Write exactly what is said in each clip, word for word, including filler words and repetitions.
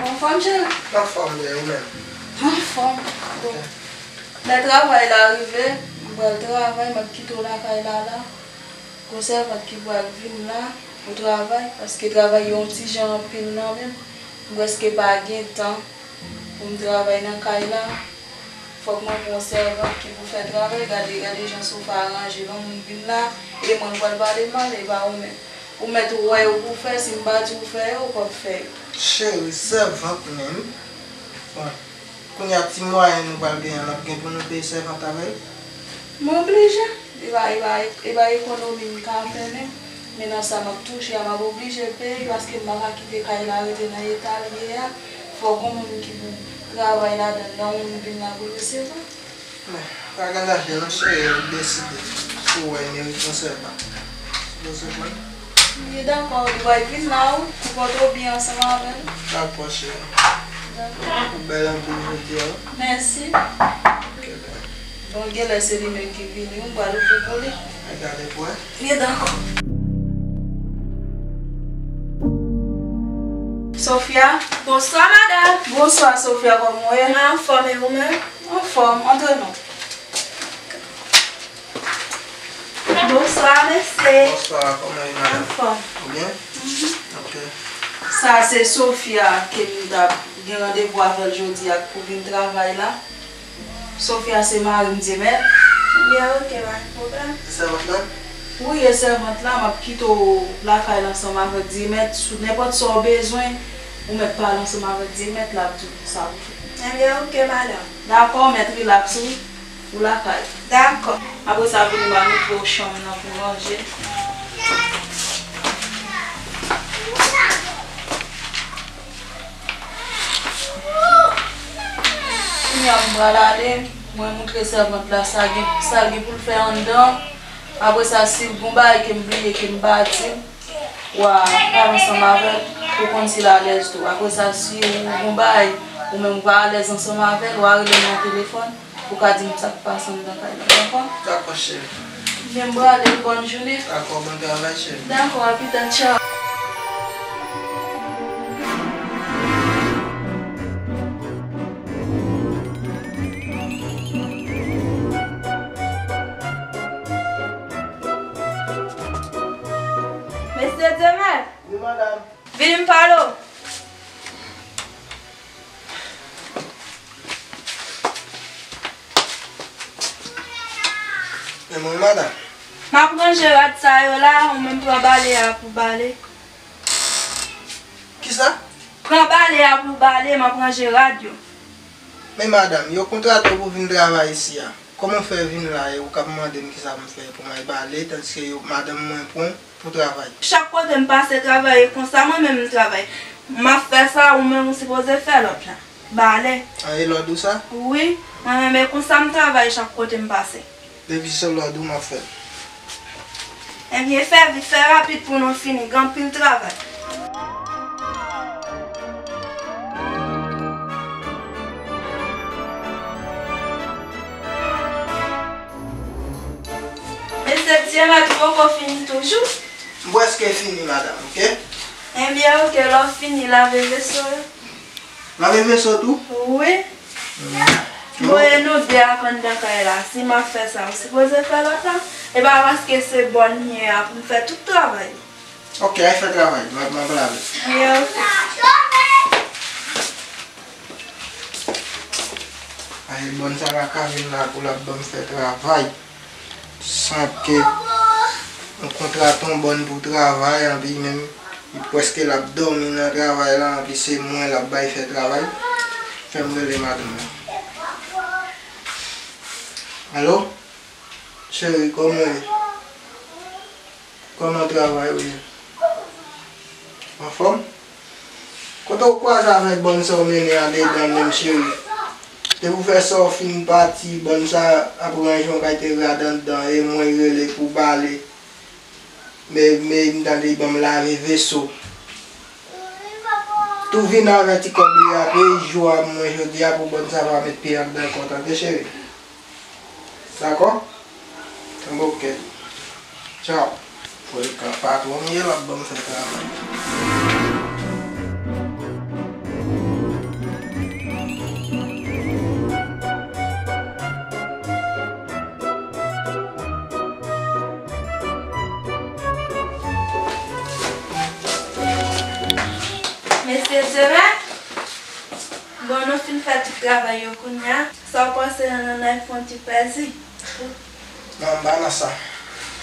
Anfòm, cheri? Anfòm, byen, ou menm? Anfòm. Bon. Ok. Lè travay la rive, m pral travay, m ap kite w lakay la, la. Gon sèvant ki pral vin la pou travay, paske travay yo yon ti jan anpil nan men m. M prèske pa gen tan pou m travay nan kay la. Fòk mwen pran yon sèvant ki pou fè travay. Gade, gade jan sofa a ranje. Lè yon moun vin la, e mwen l pral pale mal, e pa ou menm. Ou mèt wè yo pou fè, si m pa di w fè yo, ou p ap fè yo. Cheri, sèvant menm. Bon, kounye a ti mwayen nou pral genyen an, n ap gen pou nou peye sèvant avè l? Mwen oblije. E pa, e pa, e pa ekonomi m ka fè menm. Men nan sa m ap touche a, m ap oblije peye paske m pa ka kite kay la rete nan eta l ye a. Fòk gon moun ki pou travay ladan l, nan yon moun vin la pou l resevwa. Men, pa gen danje non, cheri, ou deside. Si w wè merite yon sèvant. Sipoze pran. Li dakò, li pral vin la, wi, pou pote w byen ansanm avè l. Dakò, cheri. Dakò. Ou bèl anpil jodi a, wi. Mèsi. Ok, bèl. Bon, genlè se li menm ki vini, m pral ouvri pou li. Ay, gade pou wè. Li dakò. Sofia. Bonswa, madanm. Bonswa, Sofia, kòman w ye? Mwen anfòm, e ou menm? Anfòm, antre non. Bonswa, mesye. Bonswa, kòman w ye, madanm? Anfòm. Ou byen? Mhm. Ok. Sa se Sofia ke m t ap gen randevou avè l jodi a pou vin travay la. Sofia se mari m, Dyemet. Ebyen, ok, pa gen pwoblèm. E sèvant lan? Wi, e sèvant la, m ap kite w lakay la ansanm avèk Dyemet. Sou nenpòt sa w bezwen, ou mèt pale ansanm avèk Dyemet, l ap di w sa pou fè. Ebyen, ok, madanm. Dakò, mèt rilaks, wi. Ou lakay. Dakò. Apre sa, vini m a montre w chanm nan pou ranje. Kounye a m pral ale, mwen montre sèvant la sa gen, sa l gen pou l fè anndan. Apre sa, si l gon bagay ke m bliye, ke m pa di, w a pale ansanm avè l, pou konn si l alèz tou. Apre sa, si w gon bagay, ou menm ou pa alèz ansanm avè l, w a rele m nan telefòn, pou w ka di m sa k pase anndan kay la, dakò? Dakò, cheri. Men m prale, bòn jounen. Dakò, bon travay, cheri. Dakò, a pita, tchaw. Mesye Dyemet. Wi, madanm. Vini m pale w. Men mwen, madanm. M ap ranje rad sa yo la, ou menm pran bale a pou bale. Kisa? Pran bale a pou bale, m ap ranje rad yo. Men madanm, yo kontrate w pou vin travay isi a. Kòman w fè vin la e ou k ap mande m kisa pou m fè pou m al bale, tandiske yo, madanm mwen pran w pou travay? Chak kote m pase travay, e konsa mwen menm m travay. M ap fè sa, ou menm ou sipoze fè lòt la. Bale. An, e lòd ou sa? Wi, mwen menm e konsa m travay chak kote m pase. Depi se lòd ou, m ap fè l. Ebyen, fè vit, fè rapid pou nou fini, gen anpil travay. Mesye Dyemet, ou poko fini toujou? M prèske fini, madanm, ok? Ebyen, ok, lè w fini, lave veso yo. Lave veso tou? Wi. Mm. Bon, e nou de ak anndan kay la. Si m ap fè sa, ou sipoze fè lòt la. E pa paske se bòn m ye a pou m fè tout travay. Ok, al fè travay. M ap, m ap lave. Ye, ok. Ay, bòn sa pa ka vin la pou l ap ban m fè travay. San ke m kontrate yon bòn pou travay, anpi menm li prèske l ap dòmi nan travay la, anpi se mwen l ap bay fè travay. Fè m rele madanm nan. Alo? Cheri, kòman w ye? Kòman travay ou ye? Anfòm? Kote w kwaze avèk bòn sa w mennen andedan menm, cheri? Depi w fè sa w fin pati, bòn sa ap ranje yon kalite rad anndan, e mwen rele pou bale. Men, men m tande li ban m lave veso. Tou vin avè ti kòb li a, peye jou a mwen jodi a pou bòn sa pa met pye anndan ankò, tande cheri? Dakò? Bon, ok. Tchaw. Frekan patwon m ye, l ap ban m fè travay. Mesye Deren, bon, nou fin fè tout travay yo kounye a. Sa w panse, Nanay fè yon ti plezi? Non, m pa nan sa.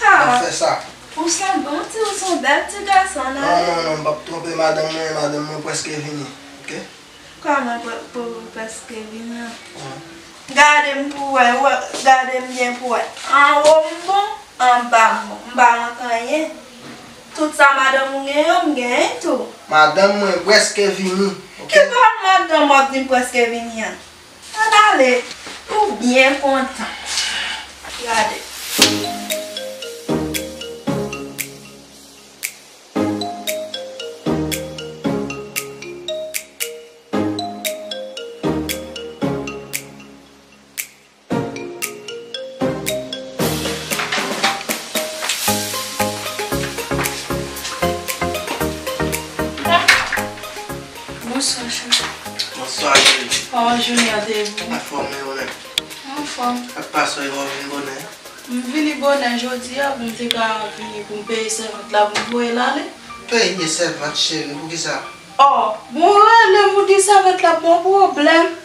M ap fè sa. Ou se yon bon ti, ou se yon bèl ti gason, non? Non, non, non, m p ap twonpe madanm mwen, madanm mwen prèske vini. Oke? Kòman pou, pou prèske vini an? Gade m pou wè, wè, gade m byen pou wè. Anwo m bon, anba m bon. M pa manke anyen. Tout sa madanm ou genyen, m genyen tou. Madanm mwen prèske vini, oke? Ki bò madanm w ap di m prèske vini an? Ann ale, ou byen kontan. Gade. Bonswa, cheri. Bonswa, cheri. Kòman jounen an te ye pou ou? Anfòm, e ou menm? Anfòm. Sa k pase w, ou vin bonè? M vini bonè jodi a pou m te ka vini pou m peye sèvant la pou m voye l ale. Peye sèvant, cheri, poukisa? Oh, bon, rele m ou di sèvant la ban w pwoblèm.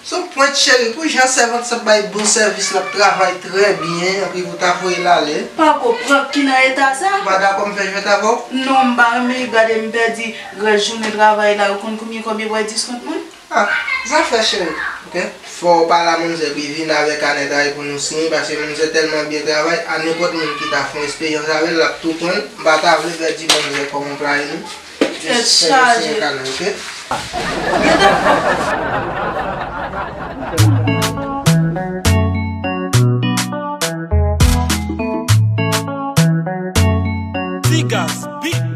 Sou pwent, cheri, pou jan sèvant sa bay bon sèvis, l ap travay trè byen, anpi pou ta voye l ale. Pako prank ki nan eta sa? Ou pa dakò m fè jwèt avè w? Non, m pa renmen gade m pèdi rès jounen travay la, ou konn konbyen kòb yo pral diskont mwen? Ah, zafè cheri, oke? Fò w pale a manzè pou l vin avèk kanèt la pou nou siyen, paske manzè tèlman byen travay, a nenpòt moun ki ta fè yon esperyans avè l, l ap tou pran l. M pa ta vle pèdi manzè kòm anplwaye nou. Tèt chaje. Kanèt, oke? Gentan. Tigas Beat.